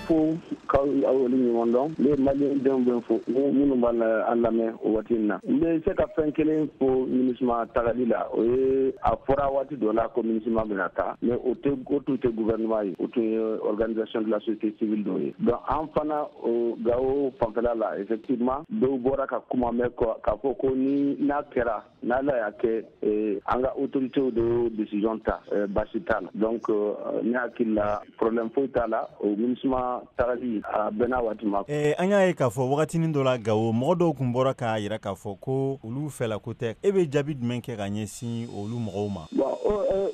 Fo k'aw waleɲuman dɔn. Ne Maliyɛn denw bɛ fo minnu b'a an lamɛn o waati in na. N bɛ se ka fɛn kelen fo MINUSMA tagali la, o ye a fɔra waati dɔ la ko MINUSMA bɛna taa, mais o tɛ, o tun tɛ gouvernement ye, o tun ye organisation de la société civile dɔ ye. Donc an fana o Gawo fanfɛla la, effectivement, dɔw bɔra ka kuma mɛn k'a fɔ ko ni n'a kɛra, n'Ala y'a kɛ, an ka autorités de y'o décision ta, baasi t'a la. Donc ne hakili la, problème foyi t'a la. O MINUSMA tagali, a bɛnna waati ma. An y'a ye k'a fɔ wagatinin dɔ la Gawo, mɔgɔ dɔw tun bɔra k'a yira k'a fɔ ko olu fɛla ko tɛ. E bɛ jaabi jumɛn kɛ ka ɲɛsin olu mɔgɔw ma? Bon,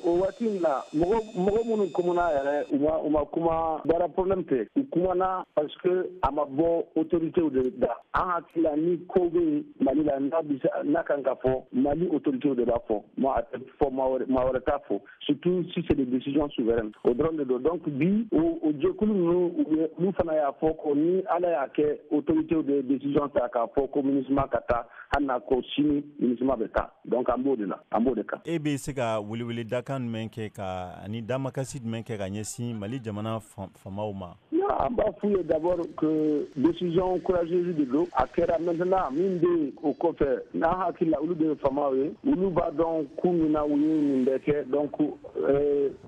o waati in la, mɔgɔ minnu kumana yɛrɛ, u ma kuma baara problème tɛ. U kumana parce que a ma bɔ autorités de da. An hakili la, ni ko bɛ yen Mali la, n'a bɛ n'a kan ka fɔ, Mali autorités de b'a fɔ. Moi, a tɛ fɔ maa wɛrɛ t'a fɔ, surtout si c'est des décisions souveraines. O dɔrɔn de don. Donc bi, o jɛkulu ninnu, olu fana y'a fɔ ko ni Ala y'a kɛ, autorités de décision ta k'a fɔ ko MINUSMA ka taa, hali n'a ko sini MINUSMA bɛ taa. Donc an b'o de la, an b'o de kan. E bɛ se ka welewele dakan jumɛn kɛ ka ani damakasi jumɛn kɛ ka ɲɛsin Mali jamana faamaw ma? An b'a f'u ye d'abord que décision courageuse de don, a kɛra. Maintenant, min bɛ yen o kɔfɛ, n'an hakili la, olu de ye faamaw ye, olu b'a dɔn kun min na u ye nin bɛɛ kɛ. Donc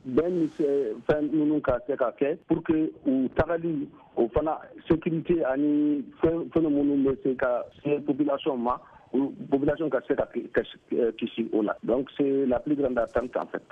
bɛn ni fɛn minnu ka se ka kɛ pour que u tagali o fana sécurité ani fɛn minnu bɛ se ka se population ma, population ka se ka kisi o la. Donc c'est la plus grande attente en fait.